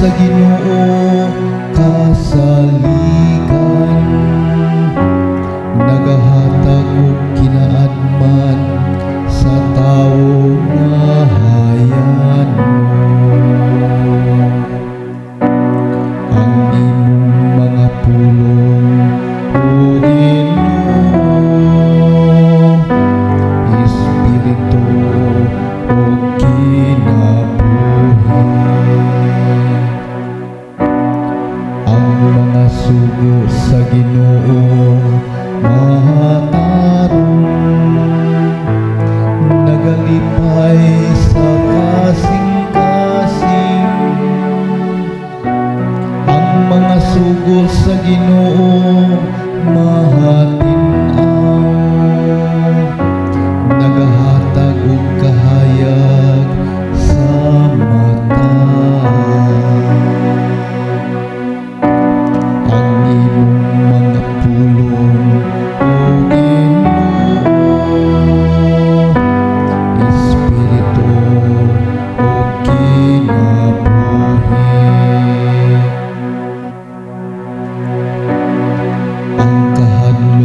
Sa Ginoo kasaligan, nagahatag og kinaadman sa tawo nga hayanon. Ang imong mga pulong, O Ginoo, espiritu ug kinabuhi. Ang mga sugo sa Ginoo matarong, nagalipay sa kasing-kasing. Ang mga sugo sa Ginoo mahatin-aw, nagahatag og kahayag sa mata. Ang imong mga pulong, O Ginoo, espiritu ug kinabuhi. Ang kahadlok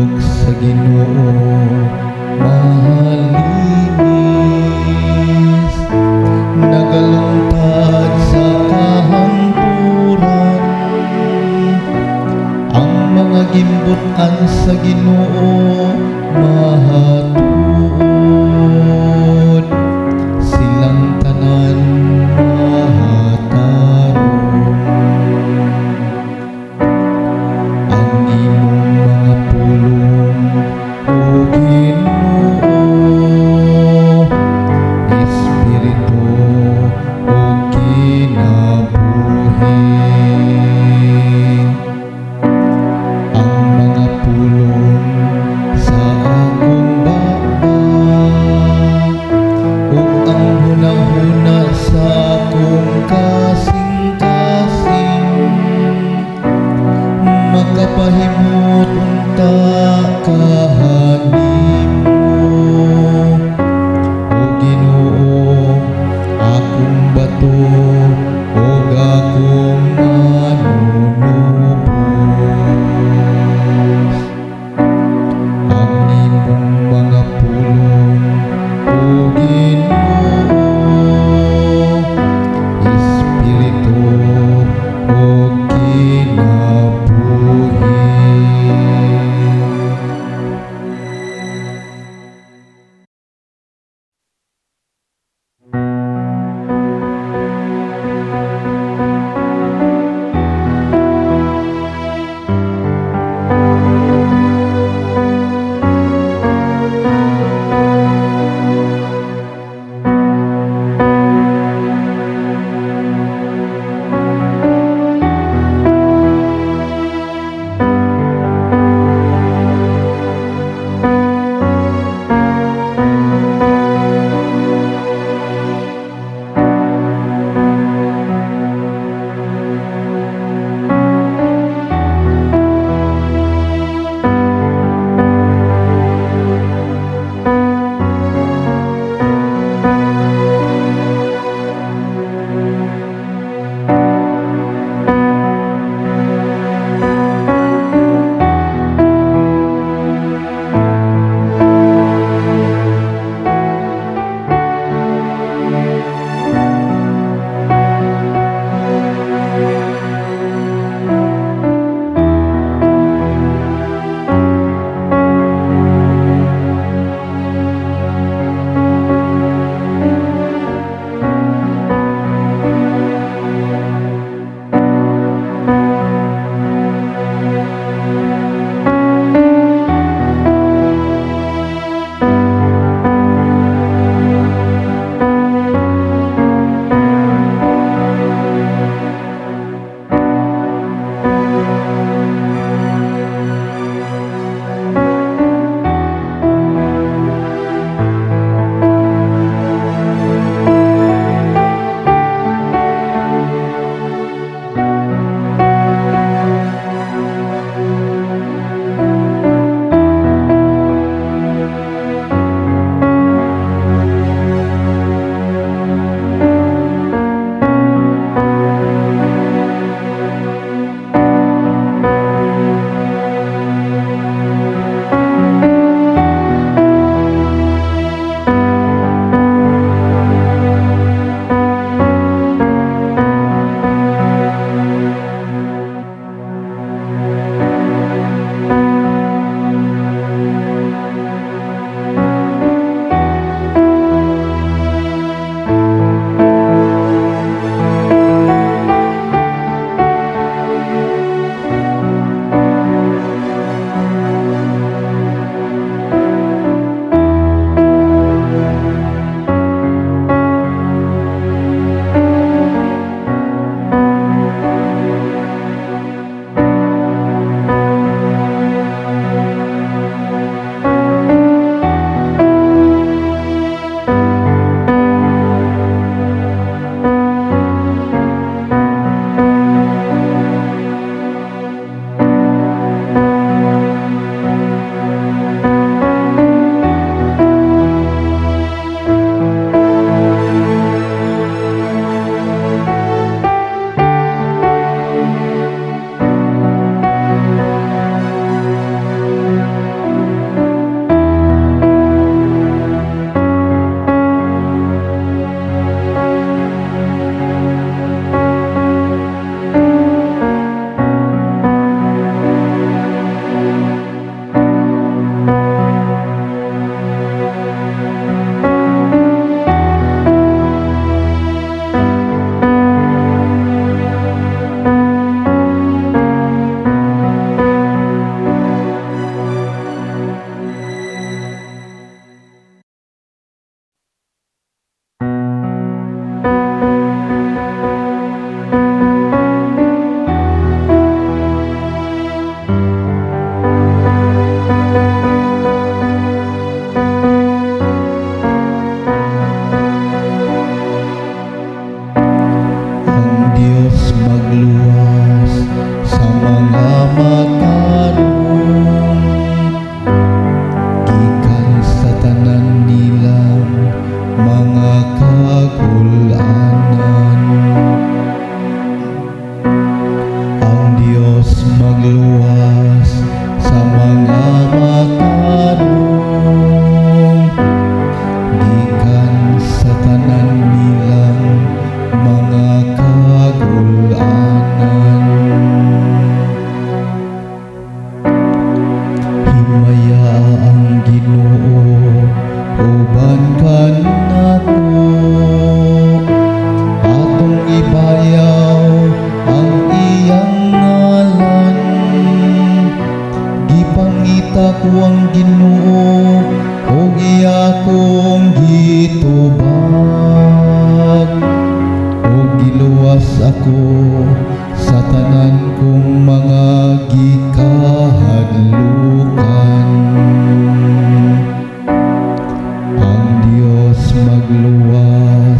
Dios magluwas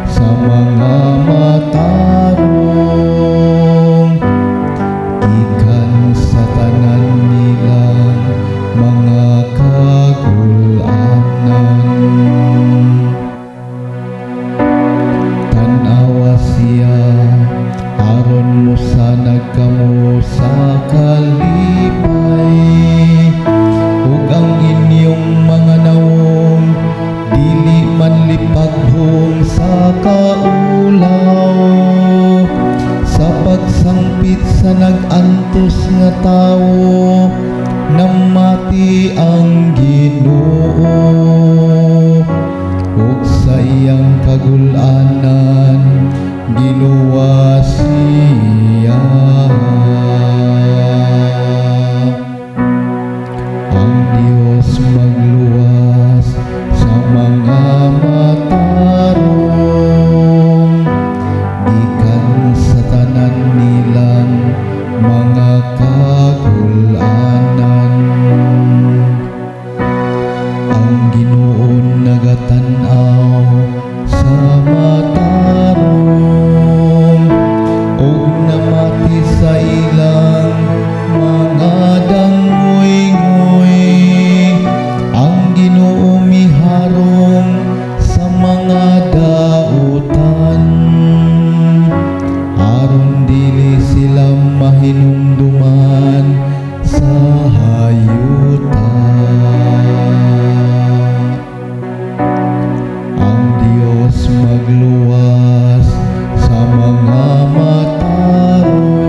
sa mga matarong gikan sa tanan nilang mga kagul-anan. Tan-awa siya aron mosanag kamo sa kalipay ug ang inyong mga nawong dili manlipaghong sa kaulaw. Sa pagsangpit sa nag-antos nga tawo, namati ang Ginoo, ug sa iyang kagul-anan giluwas siya. Ang Dios magluwas sa mga matarong gikan sa tanan nilang mga kagul-anan. Ang Ginoo nagatan-aw sa matarong ug namati sa ilang mga dangoy-ngoy. Ang Ginoo miharong sa mga dautan aron dili sila mahinumduman sa hayuta. Ang Dios magluwas sa mga matarong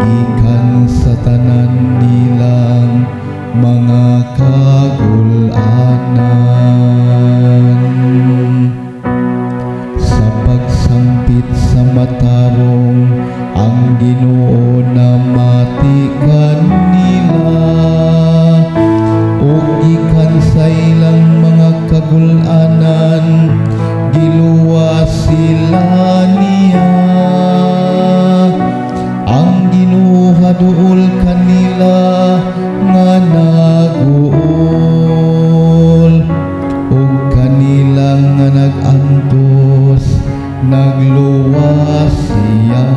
gikan sa tanan nilang mga kagul-anan. Sa pagsangpit sa matarong, ang Ginoo namati kanila ug gikan sa ilang mga kagul-anan giluwas sila niya. Ang Ginoo haduol kanila nga naguol ug kanila nga nag-antos nagluwas siya.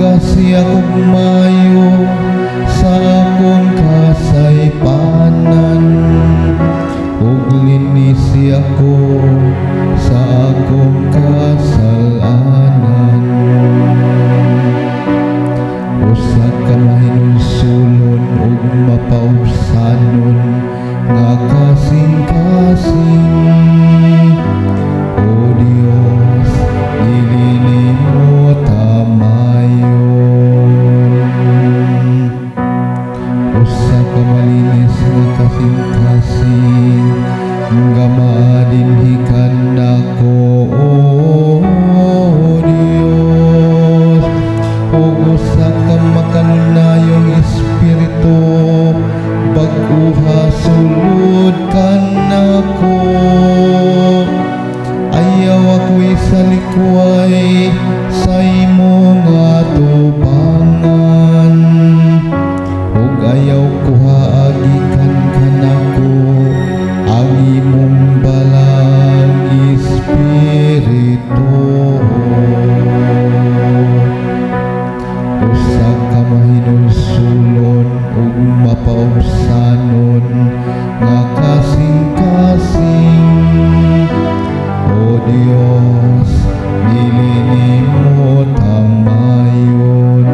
Hugasi akog maayo sa akong kasaypanan ug linisi ako sa akong kasalanan. Usa ka mahinulsulon ug mapaubsanon nga kasing-kasing, O Dios, dili nimo tamayon. Usa ka malinis nga kasing-kasing nga maadinhi kanako, O Dios, ug usa ka makanunayong espiritu bag-uha sulod kanako. Ayaw ako isalikway sa imong atubangan ug ayaw kuhaa gikan kanako ang imong Balaang Espiritu. Usa ka mahinulsulon ug mapaubsanon nga kasing-kasing, O Dios, dili nimo tamayon.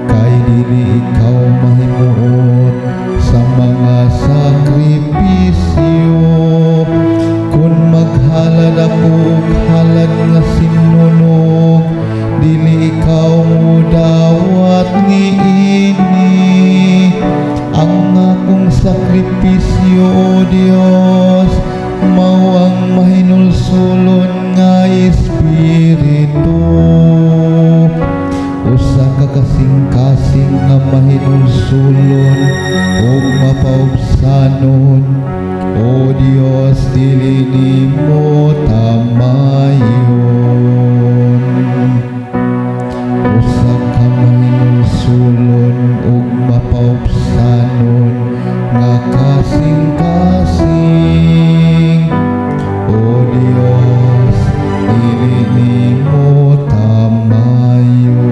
Kay dili ikaw mahimuot sa mga sakripisyo. Kung maghalad ako og halad nga sinunog, dili ikaw mudawat niini. Ang akong sakripisyo, O Dios, mao ang mahinulsulon nga espiritu. Usa ka kasing-kasing nga mahinulsulon ug mapaubsanon, O Dios, dili nimo tamayon. Usa ka mahinulsulon ug mapaubsanon nga kasing-kasing, O Dios, dili nimo tamayon.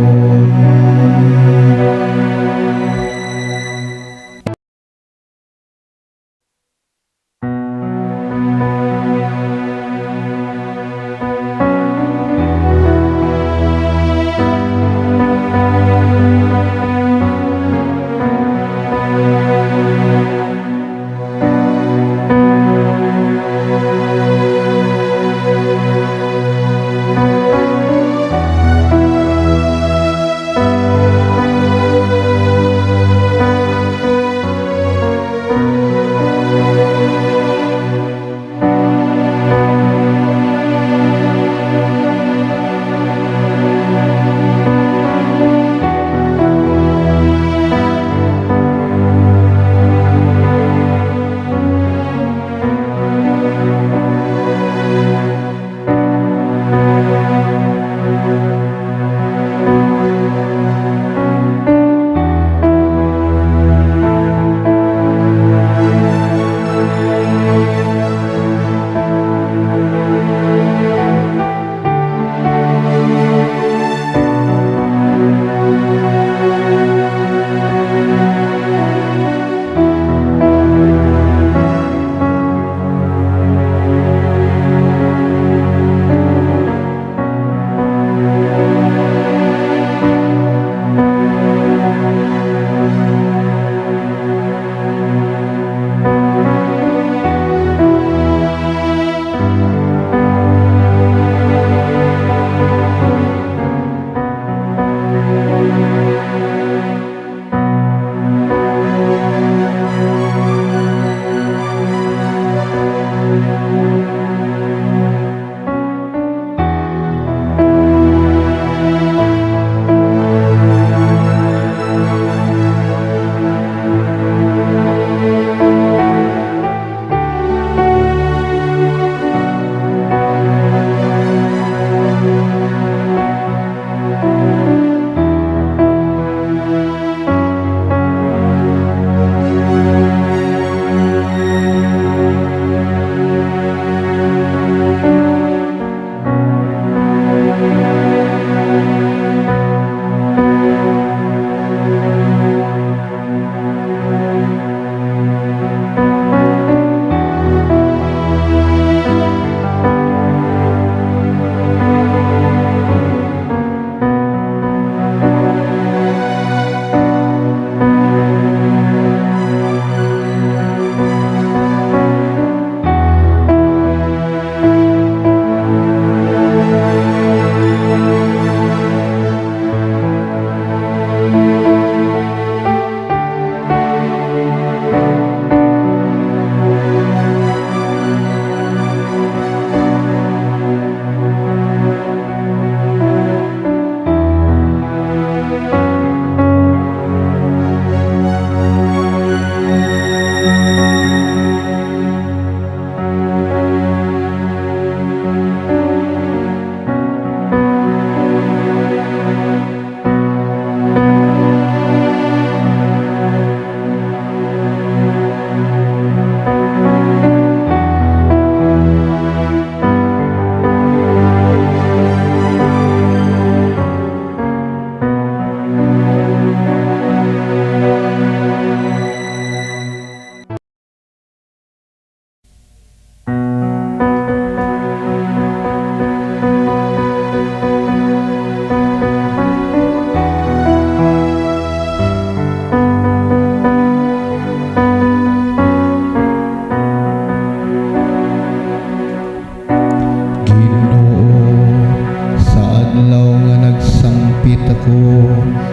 Nagsangpit ako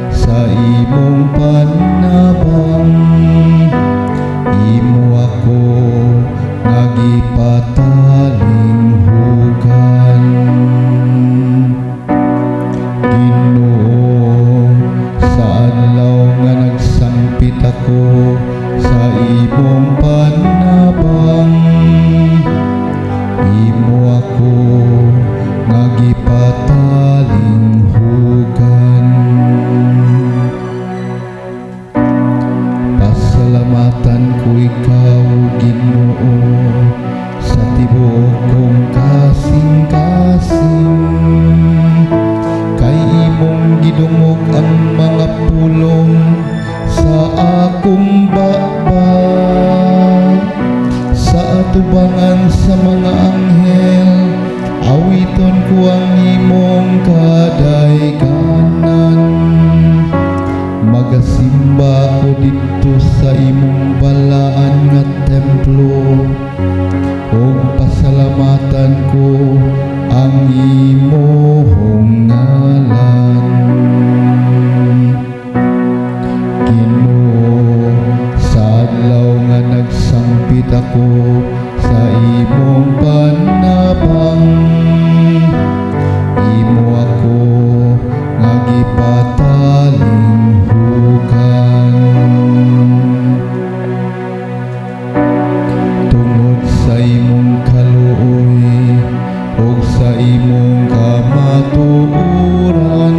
sa imong panabang, imo ako nga gipatalinghugan. Ginoo, sa adlaw nga nagsangpit ako sa imong panabang, imo ako nga gipatalinghugan. Pasalamatan ko ikaw, Ginoo, sa tibuok kong kasing-kasing, kay imong gidungog ang mga pulong sa akong baba. Sa atubangan sa mga anghel, awiton ko ang imong kadayganan. Magasimba ko didto sa imong balaan nga templo ug pasalamatan ko ang imong ngalan. Ginoo, sa adlaw nga nagsangpit ako sa imong panabang, imo ako nga gipatalinghugan. Tungod sa imong kaluoy ug sa imong kamatuoran,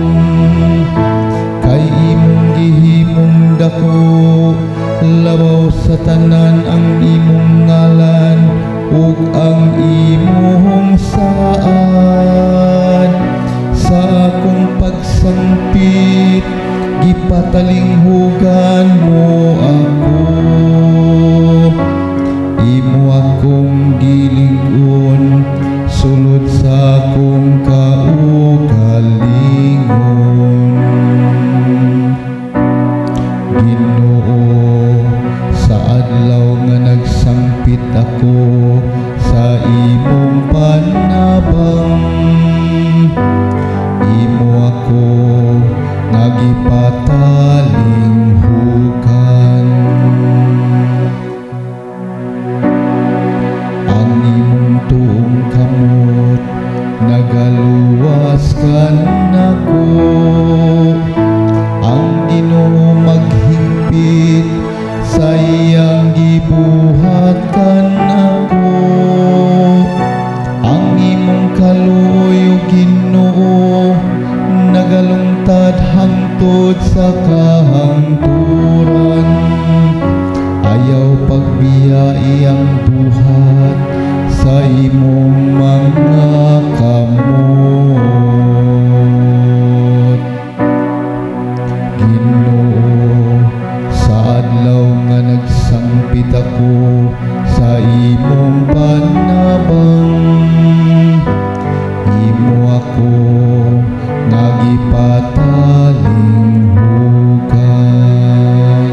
kay imong gihimong dako labaw sa tanan ang imong ngalan ug ang imong saad. Sa akong pagsangpit, gipatalinghugan mo ako. Imo akong gilig-on sulod sa akong kaugalingon. Ginoo, sa adlaw nga nagsangpit ako sa imong panabang, imo ako nga gipatalinghugan. Ang imong tuong kamot nagaluwas kanako. Ang Ginoo maghingpit sa iyang gibuhat kanako. Ang imong kaluoy, o Ginoo, nagalungtad hangtod sa kahangturan. Ayaw pagbiyai ang buhat sa imong mga kamot. Ginoo, sa adlaw nga nagsangpit ako sa imong panabang, imo ako nga gipatalinghugan.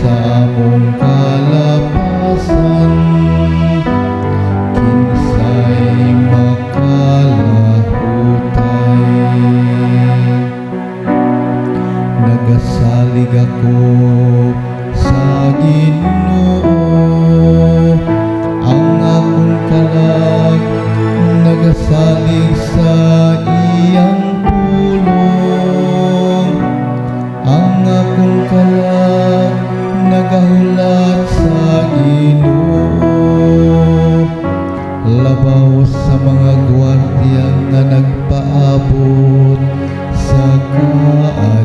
sa among kalapasan, kinsay makalahutay? Nagasalig ako sa Ginoo. Ang akong kalag nagasalig sa iyang pulong. Ang akong kalag nagahulat sa Ginoo labaw sa mga gwardiya nga nagpaabot sa kaayohan.